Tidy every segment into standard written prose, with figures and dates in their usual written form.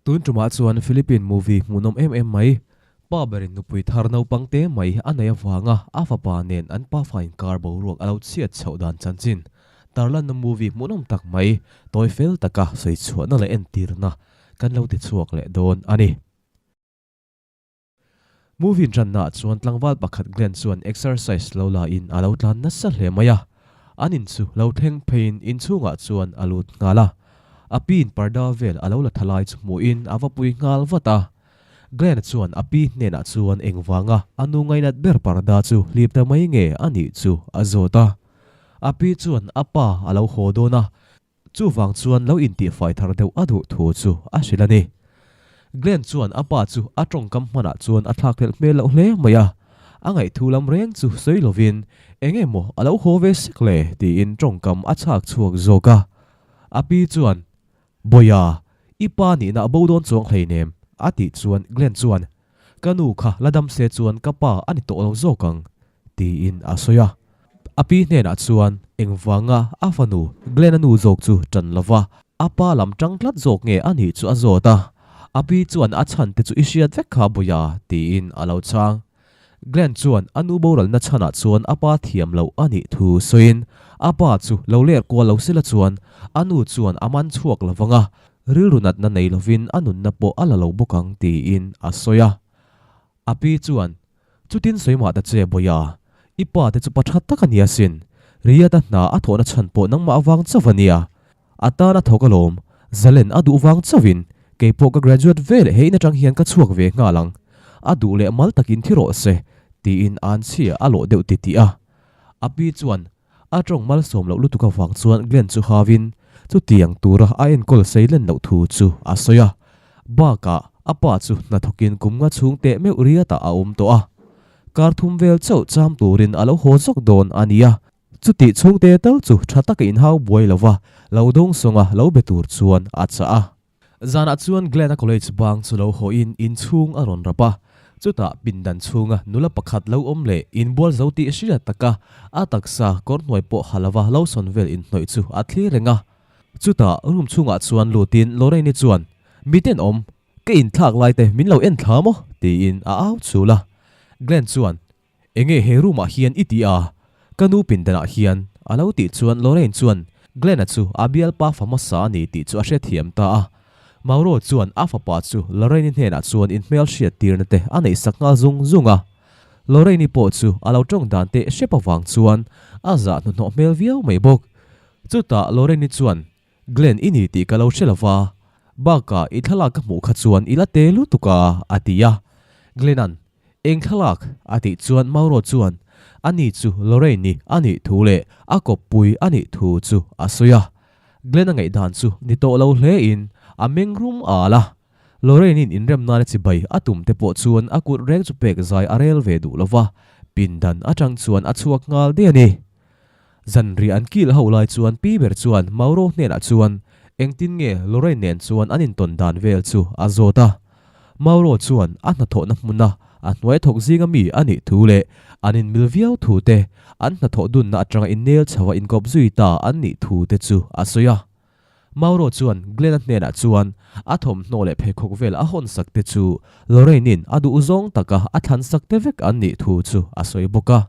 Tun tumah chuan Philippine movie hmuhnawm em em mai, pa berin nupui thar naupang te mai a nei avanga a fapa nen an pafa inkar boruak a lo chhiat chhoh dan chanchin tarlanna movie hmuhnawm tak mai tawi fel taka sawi chhuahna leh entirna kan lo ti chhuak leh dawn a ni. Movie inṭannaah chuan tlangval pakhat Glenn chuan exercise lo la in a lo tlan nasa hle mai a. An in chu lo thleng pheiin inchhungah chuan a lut nghal a. A pi in parda vel a lo la tha lai chu hmuhin a va pui nghal vat a. Glenn chuan a pi hnenah chuan engvanga a nu ngainat ber parda chu hlip ta mai nge a nih chu a zawt a. A pi chuan a pa a lo haw dawn a, Chuvang chuan lo intihfai thar deuh a duh thu chu a hrilh a ni. Glenn chuan a pa chu a tawngkam hmanah chuan a thlakhlelh hmel loh hle mai a, a ngaihthu lam reng chu sawi lovin eng emaw a lo haw ve sek le tiin tawngkam a chhak chhuak zawk a. A pi chuan, Bawiha, i pa nihna a bo dawn chuang hleinem, a tih chuan Glenn chuan, Ka nu kha la dam se chuan ka pa a ni tawh lo zawk ang, tiin a sawi a. A pi hnenah chuan engvanga a fanu Glenn-a nu zawk chu tan lova a pa lam tang tlat zawk nge a nih chu a zawt a. A pi chuan a chhan te chu i hriat vek kha Bawia tiin a lo chhang. Glenn chuan a nu boralna chhanah chuan a pa thiam loh a nih thu sawiin a pa chu lo ler kual lo sela chuan a nu chuan a man chhuak lovang a, Rilru natna nei lovin a nunna pawh a la lo bawk ang tiin a sawi a. A pi chuan, Chutin sawi mah ta che Bawia, i pa te chu pa tha tak a nia sin. Riyadh-a hna a thawhna chhan pawh nangmah avang chauh a nia. A tan a thawk alawm, Zalen a duh vang chauhin kei pawh ka graduate ve leh he in atang hian ka chhuak ve nghal ang. A duh leh mal takin thi rawh se, tiin an chhia a lawh deuh titih a. A pi chuan, A tawng malsawm loh lutuk avang chuan Glenn chu hauin chutiang tura a enkawl sei len loh thu chu a sawi a. Bakah a pa chu hnathawkin kum nga chhung teh meuh riatah a awm tawh a. Kar thum vel chauh cham turin a lo haw zawk dawn a nia. Chutih chhungte tal chu tha taka inhau buai lova lo dawng sawnga lo be tur chuan a chah a. Zanah chuan Glenn-a college bang chu lo hawhin inchhung a rawn rap a, chutah pindan chhunga nula pakhat lo awm leh inbual zo tih hriat taka a taksa kawr hnuai pawh ha lova lo sawn vel inhnawih chu a thlir reng a. Chutah room chhungah chuan lutin Lorraine-i chuan, Mi tenawm, ka inthlak lai te min lo en thla maw? tiin a au chul a. Glenn chuan, Enge he room ah hian i tih a? Ka nu pindanah hian a lo tih chuan Lorraine chuan Glenn-a chu a bialpa fa hmasa a ni tih chu a hrethiam ta a. Mauro chuan a fapa chu Lorraine-i hnenah chuan inhmel hriat tirna te a neih sak nghal zung zung a. Lorraine-i pawh chu a lo tawng dan teh hrep avang chuan a zah hnuhnawh hmel viau mai bawk. Chutah Lorraine-i chuan Glenn i ni tih ka lo hre lova, bakah i thlalak ka hmuh kha chuan i la te lutuk a, a ti a. Glenn-a'n, Eng thlalak? a tih chuan Mauro chuan ani chu Lorraine-i a nih thu leh a kawppui a nih thu chu a sawi a. Glenn-a ngaihdan chu ni tawh lo hlein a meng rum al a. Lorraine-i'n inrem nana chibai a tum te pawh chuan a kut reng chu pek zai a rel ve duh lova, pindan atang chuan a chhuak nghal daih a ni. Zanriah an kil ho lai chuan pi ber chuan Mauro hnenah chuan engtin nge Lorraine nen chuan an intawn dan vel chu a zawt a. Mauro chuan a hnathawhna hmuna a hnuai thawk zinga mi a nih thu leh an inmil viau thu te, an hnathawh dunna atanga innel chho a inkawp zui ta an nih thu te chu a sawi a. Mauro chuan Glenn-a hnenah chuan a thawmhnaw leh pheikhawk vel a hawn sak te chu Lorraine-in a duh zawng taka a thlan sak te vek an nih thu chu a sawi bawk a.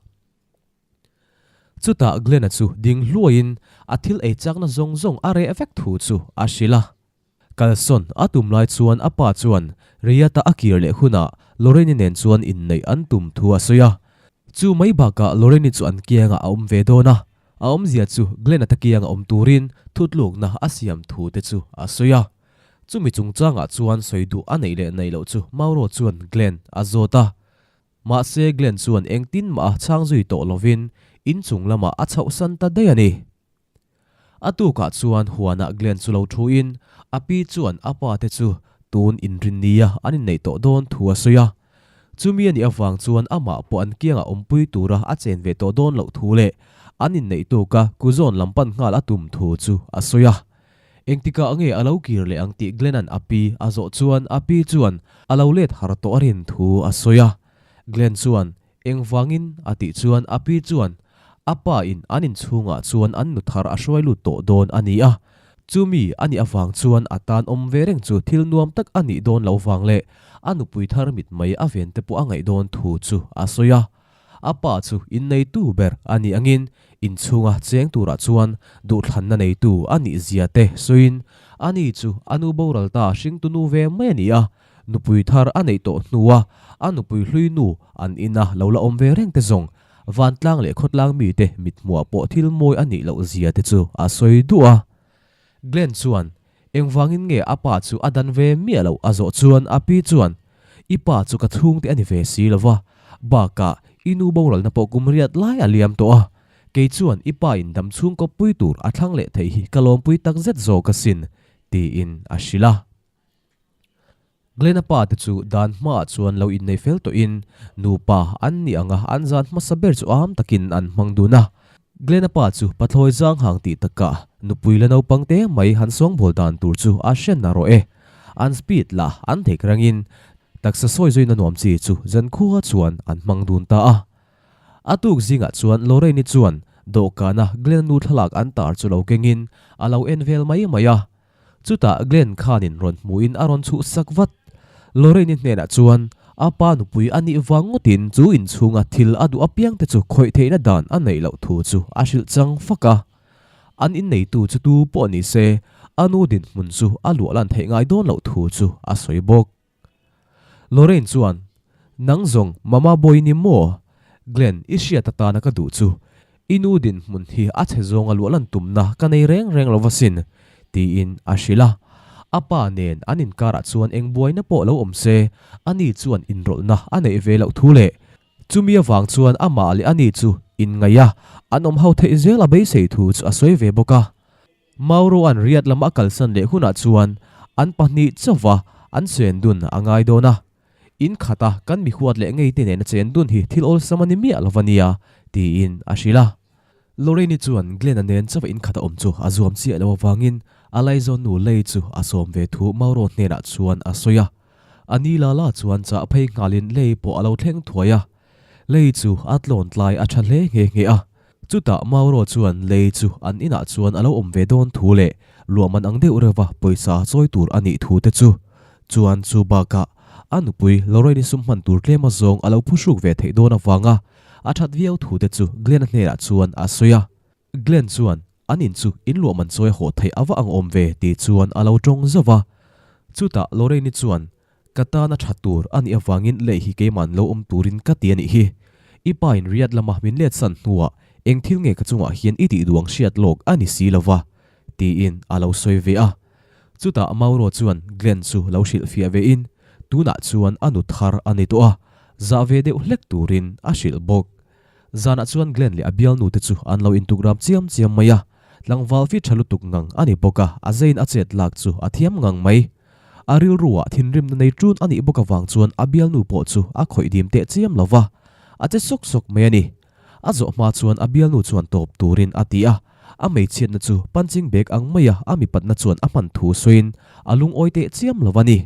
Chutah Glenn-a chu ding hluaiin a thil ei chakna zawng zawng a reh vek thu chu a hrilh a. Kalsawn a tum lai chuan a pa chuan Riyadh-a a kir leh hunah Lorraine-i nen chuan inneih an tum thu a sawi a. Chu mai bakah Lorraine-i chu an kiangah a awm ve dawn a, a awmzia chu Glenn-a ta kianga awm turin thutlukna a siam thu te chu a sawi a. Chumi chungchangah chuan sawi duh a neih leh neih loh chu Mauro chuan Glenn a zawt a. Mahse Glenn chuan engtin mah a chhang zui tawh lovin inchung lamah a chhohsan ta daih a ni. A tukah chuan huanah Glenn chu lo thuin a pi chuan a pa te chu tun inrin nia an inneih tawh dawn thu a sawi a. Chumi a nih avang chuan amah pawh an kiangah awmpui tura a chen ve tawh dawn loh thu leh an inneih tuka kuzawn lam pan nghal a tum thu chu a sawi a. Engtikah nge a lo kir leh ang tih Glenn-a'n a pi a zawh chuan a pi chuan a lo let har tawh a rin thu a sawi a. Glenn chuan, Engvangin? a tih chuan a pi chuan, A pa in an inchhungah chuan an nu thar a hruai lut tawh dawn a ni a. Chumi a nih avang chuan a tan awm ve reng chu thil nuam tak a nih dawn loh vang leh a nupui thar mit mai a ven te pawh a ngaih dawn thu chu a sawi a. A pa chu inneitu ber a nih angin inchhunga cheng turah chuan duhthlanna neitu a nih zia te sawiin ani chu a nu boral ta hringtu nu ve mai a ni a, nupui thar a neih tawh hnua a nupui hlui nu an ina lo la awm ve reng te zawng Vantlang leh khawtlang mite mithmuah pawh thil mawi a nih loh zia te chu a sawi duh a. Glenn chuan, Engvangin nge a pa chu a dan ve miah loh a zawh chuan a pi chuan, I pa chu ka chhungte a ni ve si lo va, bakah i nu boralna pawh kum riat lai a liam tawh a, kei chuan i pa in dam chhung kawppui tur a thlang leh theih hi ka lawmpui takzet zawk asin, tiin a hrilh a. Glenn-a pa te chu dan hmaah chuan lo innei fel tawhin nupa an nih anga an zan hmasa ber chu am takin an hmang dun a. Glenn-a pa chu pathlawi zang hang tih takah nupui la naupang te mai han sawngbawl dan tur chu a hre na rawh e. An speed lah an theih rangin taksa sawi zuina nuam chi chu zankhua chuan an hmang dun ta a. A tuk zingah chuan Lorraine-i chuan dawhkana Glenn-a nu thlalak an tar chu lo kengin a lo en vel mai mai a. Chutah Glenn khanin rawn hmuhin a rawn chhuh sak vat. Lorraine-i hnenah chuan a pa nupui a nih vang ngawtin chu inchhunga thil a duh apiangte chu khawih theihna dan a neih loh thu chu a hrilh chang fak a. An inneitu chu tu pawh ni se, a nu dinhmun chu a luah lan theih ngai dawn loh thu chu a sawi bawk. Lorraine chuan, Nang zawng Mama boy ni maw? Glenn, i hriat atana ka duh chu. I nu dinhmun hi a chhe zawnga luah lan tumna ka nei reng reng lo va sin, tiin a hrilh a. A pa nen an inkarah chuan eng buaina pawh lo awm se, ani chuan inrawlhna a neih ve loh thu leh chumi avang chuan amah leh ani chu inngaih a, an awm ho theih zel a beisei thu chu a sawi ve bawk a. Mauro-a'n Riyadh lama a kalsan leh hunah chuan an pahnih chauva an chen dun a ngai dawn a. In khata kan mi huat leh ngei te nena chen dun hi thil awlsam a ni miah lo va nia, tiin a hrilh a. Lorraine-i chuan Glenn-a nen chauva in khata awm chu a zuam chiah lo avangin a laizawn nu Lei chu a sawm ve thu Mauro hnenah chuan a sawi a. A ni la la chuan chah phei nghalin Lei pawh a lo thleng thuai a. Lei chu a tlawn tlai a tha hle nghe nghe a. Chutah Mauro chuan lei chu an inah chuan a lo awm ve dawn thu leh luahman ang deuh reuha pawisa chawi tur a nih thu te chu chuan chu bakah a nupui Lorraine-i sum hman tur tlem azawng a lo phuhruk ve theih dawn avanga a that viau thu te chu Glenn-a hnenah chuan a sawi a. Glenn chuan an in chu in luahman chawi a haw theih a va ang awm ve tih chuan a lo tawng zauh va. Chutah Lorraine-i chuan Ka tan a tha tur a nih avangin lei hi keiman lo awm turin ka ti a nih hi. I pa in Riyadh lama min let san hnuah eng thil nge ka chungah hian i tih duang hriat lawk a ni si lova, tiin a lo sawi ve a. Chutah Mauro chuan Glenn chu lo hrilh fiah ve in tunah chuan a nu thar a ni tawh a, zah ve deuh hlek turin a hrilh bawk. Zanah chuan Glenn leh a bialnu te chu an lo intukram chiam chiam mai a, tlangval fit tha lutuk ngang a ni bawk a, a zeiin a chet lak chu a thiam ngang mai. A rilruah thinrimna nei ṭun a nih bawk avang chuan a bialnu pawh chu a khawih dim teh chiam lo va, a che sawk sawk mai a ni. A zawh hma chuan a bialnu chuan tawp turin a ti a, a hmeichhiatna chu punching bag ang maia a mipatna chuan a hman thu sawiin a lungawi teh chiam lo a ni.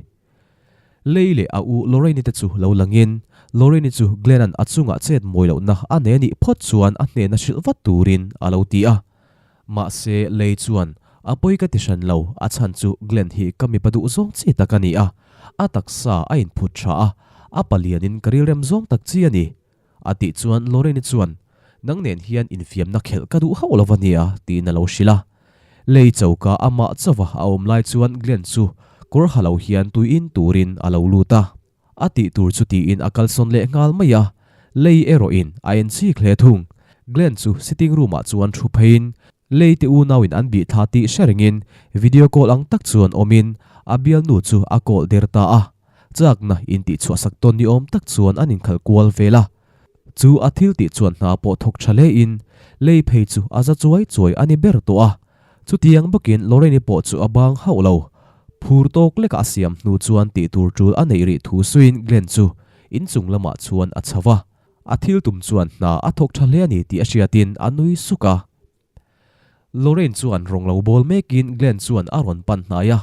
Lei leh a u Lorraine-i te chu lo langin, Lorraine-i chu Glenn-a'n a chungah chet mawi lohna a nei a nih phawt chuan a hnena hrilh vat turin a lo ti a. Mahse, Lei chuan, A pawi ka ti hran lo, a chhan chu Glenn hi ka mipa duh zawng chi tak a ni a, a taksa a inphut tha a, a palianin ka rilrem zawng tak chi a ni. A tih chuan Lorraine-i chuan, Nang nen hian infiamna khelh ka duh hauh lo va nia, tiin a lo hrilh a. Lei choka amah chauva a awm lai chuan Glenn chu kawr ha lo hian tui in turin a lo lut a. A tih tur chu tiin a kalsawn leh nghal mai a, Lei erawhin a en chik hle thung. Glenn chu sitting room ah chuan thu pheiin Lei te unauin an bih thla tih hre rengin video call ang tak chuan awmin a bialnu chu a call der ta a. Chakna intih chhuahsak tawn ni awm tak chuan an inkhalh kual vel a. Chu a thil tih chuan hna pawh thawk tha hlein Lei phei chu a za chuai chuai a ni ber tawh a. Chutiang bawkin Lorraine-i pawh chu a bang hauh lo. Phur tawk lekah a siam hnu chuan tih tur tul a neih rih thu suiin Glenn chu inchung lamah chuan a chho va. A thil tum chuan hna a thawk tha hle a ni tih a hriatin a nui suk a. Lorraine chuan rawng lo bawl mekin Glenn chuan a rawn pan hnai a,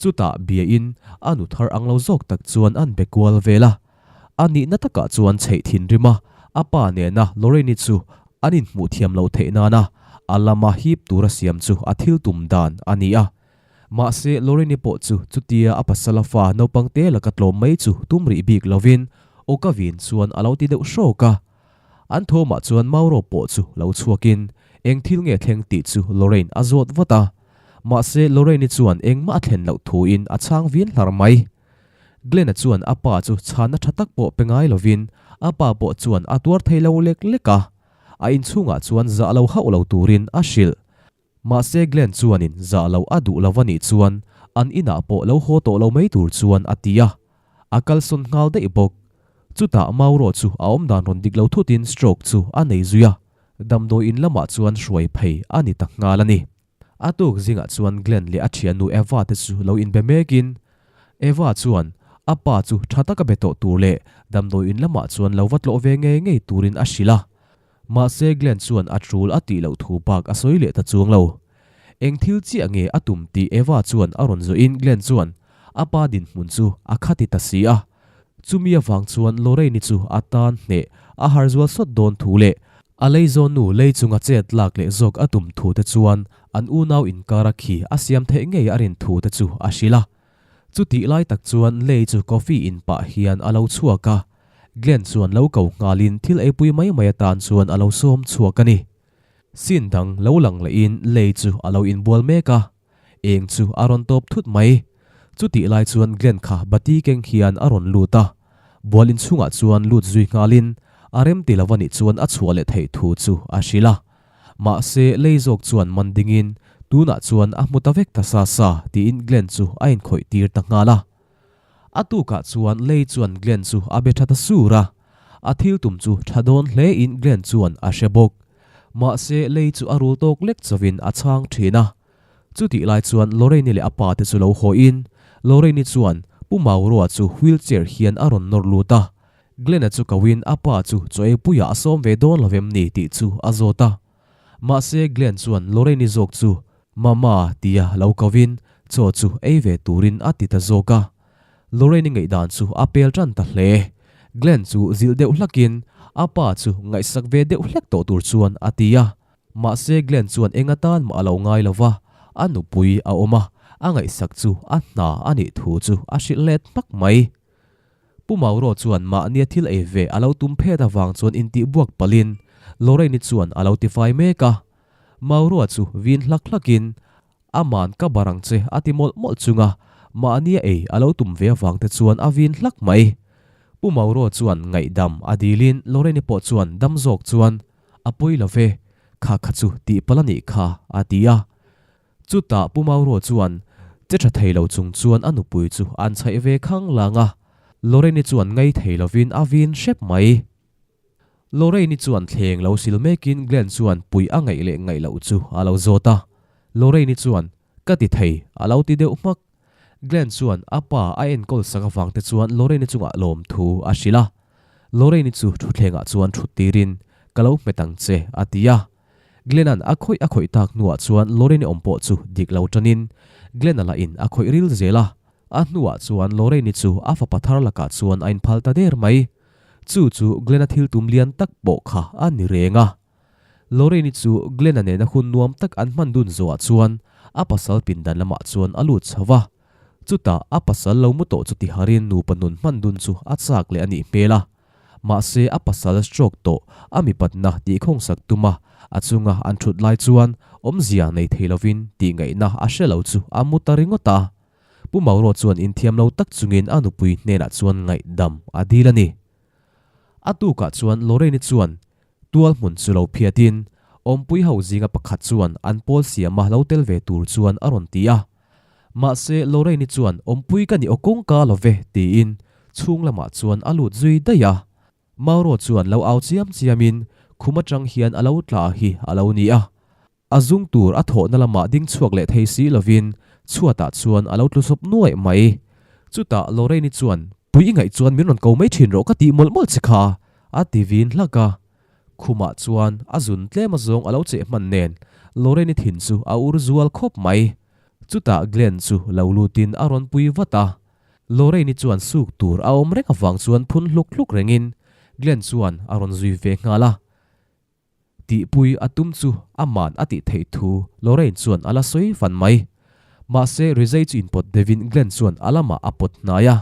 chutah biain a nu thar ang lo zawk tak chuan an be kual vel a. A nihna takah chuan chheih thinrim a, a pa nena Lorraine-i chu an inhmuh thiam loh theih nana a lama hip tura siam chu a thil tum dan a ni a. Mahse, Lorraine-i pawh chu chutia a pasala fa naupang te laka tlawm mai chu tum rih bik lovin aw ka vin chuan a lo ti deuh hrawk a. An thawmah chuan Mauro pawh chu lo chhuakin eng thil nge thleng tih chu Lorraine a zawt vat a. Mahse, Lorraine-i chuan engmah a thlen loh thuin a chhang vin hlar mai. Glenn-a chuan a pa chu chhanna tha tak pawh pe ngai lovin a pa pawh chuan a tuar thei lo lek lek a. A inchhungah chuan zah lo hauh lo turin a hrilh. Mahse Glenn chuanin zah lo a duh lo a nih chuan an inah pawh lo haw tawh lo mai tur chuan a ti a, a kalsawn nghal daih bawk. Chutah Mauro chu a awmdan rawn dik lo thutin stroke chu a nei zui a, damdawi in lamah chuan hruai phei a ni ta nghal a ni. A tuk zingah chuan Glenn leh a thiannu Eva te chu lo inbe mekin Eva chuan a pa chu tha taka be tawh tur leh damdawi in lamah chuan lo va tlawh ve ngei ngei turin a hrilh a. Mahse Glenn chuan a tul a tih loh thu bak a sawi leh ta chuang lo. Eng thil chiah nge a tum tih Eva chuan a rawn zawhin Glenn chuan a pa dinhmun chu a khati ta si a. Chumi avang chuan Lorraine-i chu a tan hneh a har zual sawt dawn thu leh a leizawnnu lei chunga chet lak leh zawk a tum thu te chuan an unau inkara khi a siam theih ngei a rin thu te chu a hrilh a. Chutih lai tak chuan Lei chu coffee in pah hian a lo chhuak a, Glenn chuan lo ko nghalin thil eipui mai mai atan chuan a lo sawm chhuak a ni. Scene dang lo lang lehin Lei chu a lo inbual mek a, eng chu a rawn tawp thut mai. Chutih lai chuan Glenn kha bati keng hian a rawn lut a, bual inchhungah chuan lut zui nghalin a remti lo a nih chuan a chhuah leh theih thu chu a hrilh a. Mahse, lei zawk chuan man dingin, Tunah chuan a hmu ta vek ta sa sa, tiin Glenn chu a inkhawih tir ta nghal a. A tukah chuan lei chuan Glenn chu a be tha ta sur a. A thil tum chu tha dawn hlein Glenn chuan a hre bawk. Mahse, lei chu a rul tawk lek chauhin a chhang thin a. Chutih lai chuan Lorraine-i leh a pa te chu lo hawiin, Lorraine-i chuan Pu Maurua chu wheelchair hian a rawn nawr lut a. Glenn-a chu koin a pa chu chaw eipuiah a sawm ve dawn lo em ni tih chu a zawt a. Mahse Glenn chuan Lorraine-i zawk chu Mama tia lo koin chaw chu ei ve turin a ti ta zawk a. Lorraine-i ngaihdan chu a pel tan ta hle. Glenn chu zilh deuh hlakin a pa chu ngaihsak ve deuh hlek tawh tur chuan a ti a. Mahse Glenn chuan eng atan mah a lo ngai lo va, a nupui a awm a, a ngaihsak chu a hna a nih thu chu a hrilh let hmak mai. Pu Mauro chuan mahnia thil ei ve a lo tum phet avang chuan intihbuak palhin Lorraine-i chuan a lo tifai mek a. Mauro-a chu vin hlak hlakin, Aman ka bar ang che a ti mawlh mawlh chunga mahnia ei a lo tum ve avang te chuan a vin hlak mai. Pu Mauro chuan ngaihdam a dilin Lorraine-i pawh chuan dam zawk chuan, A pawi lo ve, kha kha chu tihpalh a nih kha a ti a. Chutah Pu Mauro chuan che tha thei lo chung chuan a nupui chu an chhaih ve khang lang a, Lorraine-i chuan ngai thei lovin a vin hrep mai. Lorraine-i chuan thleng lo sil mekin Glenn chuan puih a ngaih leh ngaih loh chu a lo zawt a, Lorraine-i chuan ka ti thei a lo ti deuh hmak. Glenn chuan a pa a enkawl sak avang te chuan Lorraine-i chungah lawm thu a hrilh a, Lorraine-i chu thutthlengah chuan thut tirin ka lo hmet ang che a ti a. Glenn-a'n a khawih a khawih tak hnuah chuan Lorraine-i awm pawh chu dik lo tanin Glenn-a lahin a khawih ril zel a. A hnuah chuan Lorraine-i chu a fapa thar lakah chuan a inphal ta der mai. Chu chu Glenn-a thil tum lian tak pawh kha a ni reng a. Lorraine-i chu Glenn-a nena hun nuam tak an hman dun zawhah chuan a pasal pindan lamah chuan a lut chho va. Chutah a pasal lo mu tawh chu tiharin nupa nun hman dun chu a chak leh a nih hmel a. Mahse a pasal stroke tawh a mipatna tihkhawngsak tuma a chunga an thut lai chuan awmzia nei thei lovin tihngaihna a hre lo chu a mu ta ringawt a. Pu Mauro chuan inthiam lo tak chungin a nupui hnenah chuan ngaihdam a dil a ni. A tukah chuan Lorraine-i chuan tual hmun chu lo phiatin awmpui ho zinga pakhat chuan an pawl siama lo tel ve tur chuan a rawn ti a. Mahse, Lorraine-i chuan awmpui ka ni aw kawngka lo ve tiin chhung lamah chuan a lut zui daih a. Mauro chuan lo au chiam chiamin khum atang hian a lo tla hi a lo ni a. A zung tur a thawhna lamah ding chhuak leh thei si lovin chhuatah chuan a lo tlu sawp nuaih mai. Chutah Lorraine-i chuan, Pui i ngaih chuan min rawn ko mai thin rawh ka tih mawlh mawlh che kha, a ti vin hlak a. Khumah chuan a zun tlem azawng a lo cheh hman nen Lorraine-i thin chu a ur zual khawp mai. Chutah Glenn chu lo lutin a rawn pui vat a. Lorraine-i chuan suk tur a awm reng avang chuan phun hluk hluk rengin Glenn chuan a rawn zui ve nghal a. Tihpui a tum chu a man a tih theih thu Lorraine chuan a la sawi fan mai. Mahse, Rizai chu inpawt deuhin Glenn chuan a lamah a pawt hnai a.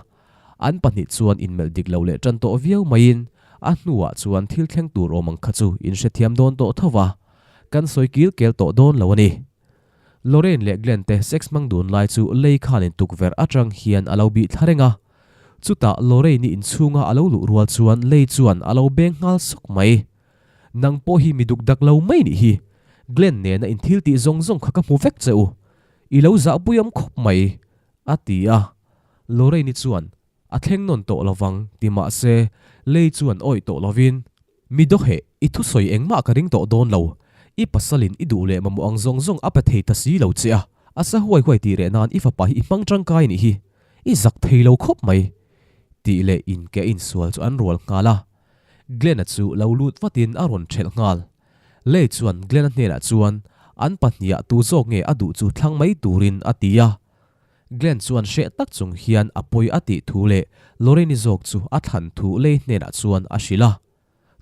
An pahnih chuan inmelh dik lo leh tan tawh viau maiin a hnuah chuan thil thleng tur awm ang kha chu inhrethiam dawn tawh tho va, kan sawi kil kel tawh dawn lo a ni. Lorraine leh Glenn te sex hmang dun lai chu lei khanin tukverh atang hian a lo bih thla reng a. Chutah Lorraine-i inchhunga a lo luh rual chuan lei chuan a lo beng nghal sawk mai. Nang pawh hi mi duk dak lo mai nih hi. Glenn nena in thil tih zawng zawng kha ka hmu vek che u. I lo zahpui awm khawp mai, a ti a. Lorraine-i chuan a thleng nawn tawh lovang ti mah se lei chuan awih tawh lovin, Mi dawheh, i thusawi engmah ka ring tawh dawn lo. I pasalin i duh leh mamawh ang zawng zawng a pe thei ta si lo che a. A sa huai huai tih reh nan i fapa hi i hmang tangkai nih hi. I zak thei lo khawp mai, tih leh inke insual chu an rual nghal a. Glenn-a chu lo lut vatin a rawn thelh nghal. Lei chuan Glenn-a hnenah chuan an pahniha tu zawk nge a duh chu thlang mai turin a ti a. Glenn chuan hreh tak chung hian a pawi a tih thu leh Lorraine-i zawk chu a thlan thu Lei hnenah chuan a hrilh a.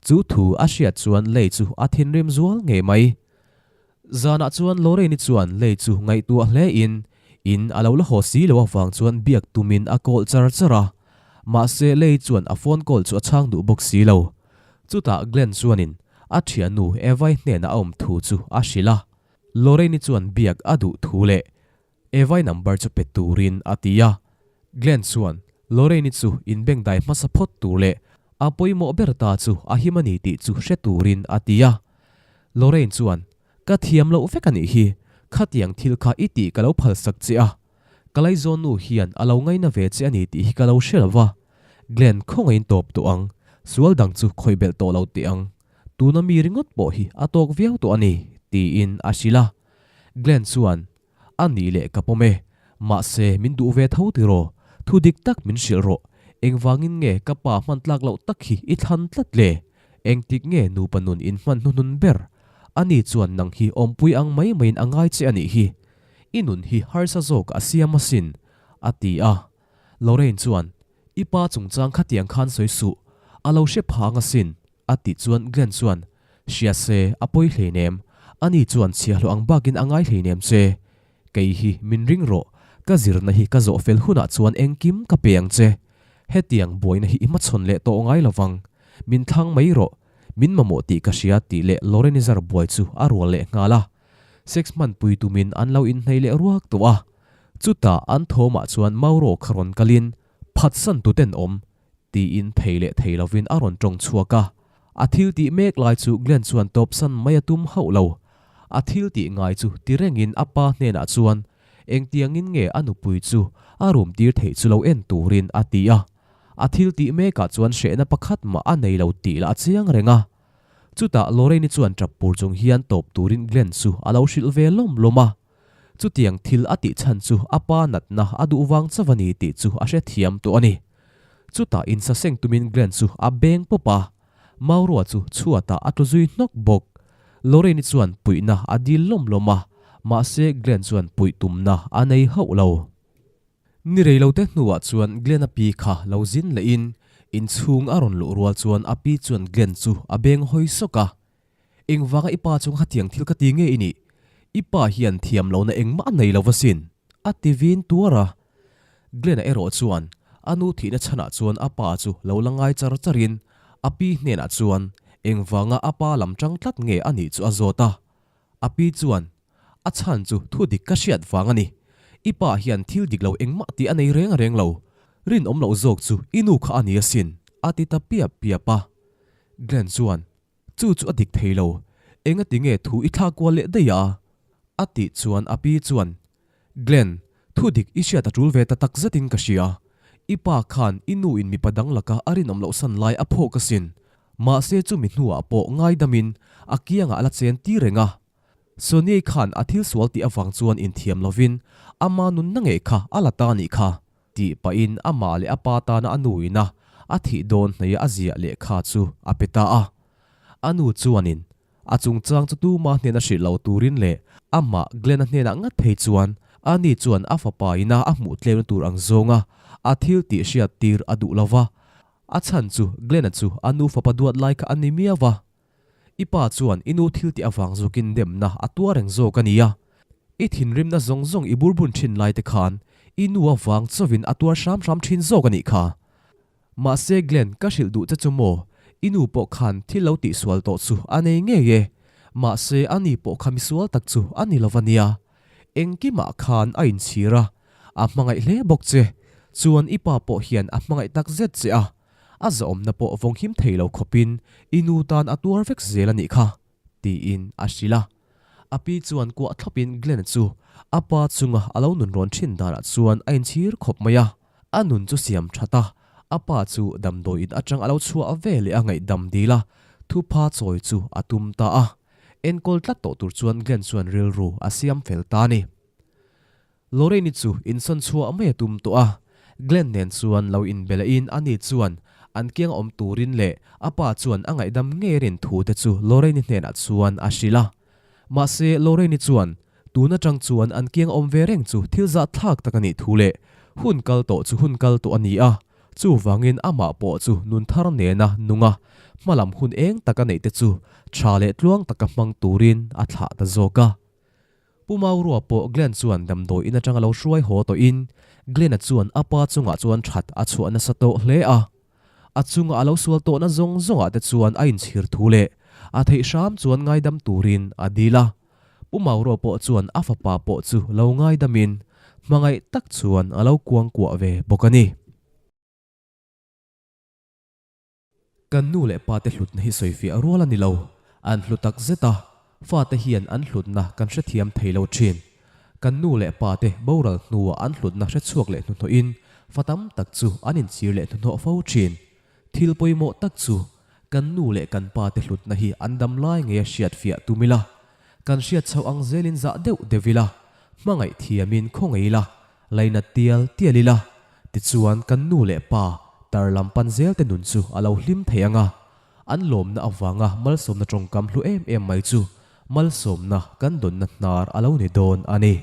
Chu thu a hriat chuan Lei chu a thinrim zual ngei mai. Zanah chuan Lorraine-i chuan Lei chu ngaihtuah hle in, in a lo la haw si lo avang chuan biak tumin a call char char a. Mahse Lei chuan a phone call chu a chhang duh bawk si lo. Chutah Glenn chuanin a thiannu Eva-i hnenah a awm thu chu a hrilh a. Lorraine-i chuan biak a duh thu leh Eva-i number chu pe turin a ti a. Glenn chuan Lorraine-i chu inbengdai hmasa phawt tur leh a pawimawh ber ta chu a him a ni tih chu hre turin a ti a. Lorraine chuan, Ka thiam loh vek a nih hi, khatiang thil kha i tih ka lo phalsak che a. Ka laizawnnu hian a lo ngaina ve che a ni tih hi ka lo hre lo va. Glenn khawngaihin tawp tawh ang, sual dang chu khawih belh tawh lo teh ang. Tuna mi ringawt pawh hi a tawk viau tawh a ni, tiin a hrilh a. Glenn chuan, A nih leh ka pawm e. Mahse, min duh ve tho tiraw? Thu dik tak min hrilh rawh. Engvangin nge ka pa hman tlak loh tak hi i thlan tlat le? Engtik nge nupa nun in hman hnuhnun ber? Ani chuan nang hi awmpui ang mai maiin a ngai che a nih hi. I nun hi harsa zawk a siam asin, a ti a. Lorraine chuan, I pa chungchang khatiang khan sawi suh. A lo hre phang asin, A tih chuan Glenn chuan, Hria se, a pawi hleinem. Ani chuan chhiahhlawh ang bakin a ngai hleinem che. Kei hi min ring rawh, ka zirna hi ka zawh fel hunah chuan engkim ka pe ang che. Hetiang buaina hi i hmachhawn leh tawh ngai lovang. Min thlang mai rawh, min mamawh tih ka hria tih leh Lorenizar buai chu a rual leh nghal a. Sex hmanpui tumin an lo inhnei leh ruak tawh a. Chutah an thawmah chuan Mauro kha rawn kalin, Phatsan tuten awm, Tiin thei leh thei lovin a rawn tawng chhuak a. A thil tih mek lai chu Glenn chuan tawpsan mai a tum hauh lo. A thil tih ngai chu ti rengin a pa hnenah chuan engtiangin nge a nupui chu a rum tir theih chu lo en turin a ti a. A thil tih mekah chuan hrehna pakhat mah a nei lo tih lah a chiang reng a. Chutah Lorraine-i chuan tap pur chung hian tawp turin Glenn chu a lo hrilh ve lawm lawm a. Chutiang thil a tih chhan chu a pa natna a duh vang chauh a ni tih chu a hrethiam tawh a ni. Chutah insaseng tumin Glenn chu a beng pawp a, Maurua chu chhuatah a tlu zui hnawk bawk. Lorraine-i chuan puihna a dil lawm lawm a, mahse Glenn chuan puih tumna a nei hauh lo. Ni rei lo te hnuah chuan Glenn-a pi kha lo zin lehin inchhung a rawn luh rual chuan a pi chuan Glenn chu a beng hawi sawk a, Engvanga i pa chunga khatiang thil ka ti nge i nih? I pa hian thiam lohna engmah a nei lo va sin, a ti vin tuar a. Glenn-a erawh chuan a nu thihna chhanah chuan a pa chu lo la ngai char charin a pi hnenah chuan engvanga a pa lam tang tlat nge a nih chu a zawt a. A pi chuan, A chhan chu thu dik ka hriat vang a ni. I pa hian thil dik lo engmah tih a nei reng reng lo. Rinawm loh zawk chu i nu kha a ni asin, a ti ta piap piap a. Glenn chuan, Chu chu a dik thei lo, engati nge thu i thlak kual leh daih a? A tih chuan a pi chuan, Glenn, thu dik i hriat a tul ve ta tak zetin ka hria. I pa khan i nu in mipa dang laka a rinawm loh san lai a phawk asin. Mahse chumi hnuah pawh ngaidamin a kiangah a la chen tir reng a. Sonia-i khan a thil sual tih avang chuan inthiam lovin ama nunna ngei kha a la ta nih kha. Tih pahin amah leh a pa tana a nu ina a thih dawn hnaia a ziah lehkha chu a pe ta a. A nu chuanin a chungchang chu tuma hnena hrilh lo turin leh amah Glenn-a hnenah ngat phei chuan ani chuan a fapa ina a hmuh tlemna tur ang zawnga a thil tih hriat tir a duh lo va. A chhan chu Glenn-a chu a nu fapa duat lai kha a ni miau a. I pa chuan i nu thil tih avang zawkin demna a tuar reng zawk a nia. I thinrimna zawng zawng i burbun thin lai te khan i nu avang chauhin a tuar hram hram thin zawk a nih kha. Mahse Glenn ka hrilh duh che chu maw, i nu pawh khan thil lo tihsual tawh chu a nei ngei e. Mahse a ni pawh kha misual tak chu a ni lo va nia. Engkimah khan a inchhir a, a hmangaih hle bawk che. Chuan i pa pawh hian a hmangaih tak zet che a, a zahawmna pawh vawnghim thei lo khawpin i nu tan a tuar vek zel a nih kha, tiin a hrilh a. A pi chuan kuah thlawpin Glenn chu a pa chunga a lo nun rawn thin danah chuan a inchhir khawp mai a. A nun chu siam that a, a pa chu damdawi in atang a lo chhuah ve leh a ngaihdam dil a, thupha chawi chu a tum ta a. Enkawl tlat tawh tur chuan Glenn chuan rilru a siam fel ta a ni. Lorraine-i chu insawn chhuah mai a tum tawh a, Glenn nen chuan lo inbelahin ani chuan an kiang awm turin leh a pa chuan a ngaihdam ngei rin thu te chu Lorraine-i hnenah chuan a hrilh a. Mahse Lorraine-i chuan tun atang chuan an kiang awm ve reng chu thil zahthlak tak a nih thu leh hun kal tawh chu hun kal tawh a ni a, chuvangin amah pawh chu nun thar nena nunga hmalam hun eng tak a neih te chu tha leh tluang taka hmang turin a thlah ta zawk a. Pu Maurua pawh Glenn chuan damdawi in atanga lo hruai haw tawhin Glenn-a chuan a pa chungah chuan that a chhuah nasa tawh hle a. A chunga a lo sual tawhna zawng zawngah te chuan a inchhir thu leh a theih hram chuan ngaidam turin a dil a. Pu Maurua pawh chuan a fapa pawh chu lo ngaidamin hmangaih tak chuan a lo kuangkuah ve bawk a ni. Kan nu leh pa te hlutna hi sawifiah rual a ni lo. An hlu tak zet a, fate hian an hlutna kan hrethiam thei lo thin. Kan nu leh pa te boral hnuah an hlutna hrechhuak leh hnuhnawhin fa tam tak chu an inchhir leh hnuhnawh fo thin. Thil pawimawh tak chu kan nu leh kan pa te hlutna hi an dam lai ngei a hriatfiah tum ila, kan hriat chhoh ang zelin zah deuh deuh ila, hmangaih thiamin khaw ngei ila, Lainat tial tial ila, tichuan kan nu leh pa tar lam pan zel te nun chu a lo hlim thei ang a, an lawmna avanga malsawmna tawngkam hlu em em mai chu malsawmna kan dawnna hnar a lo ni dawn a ni.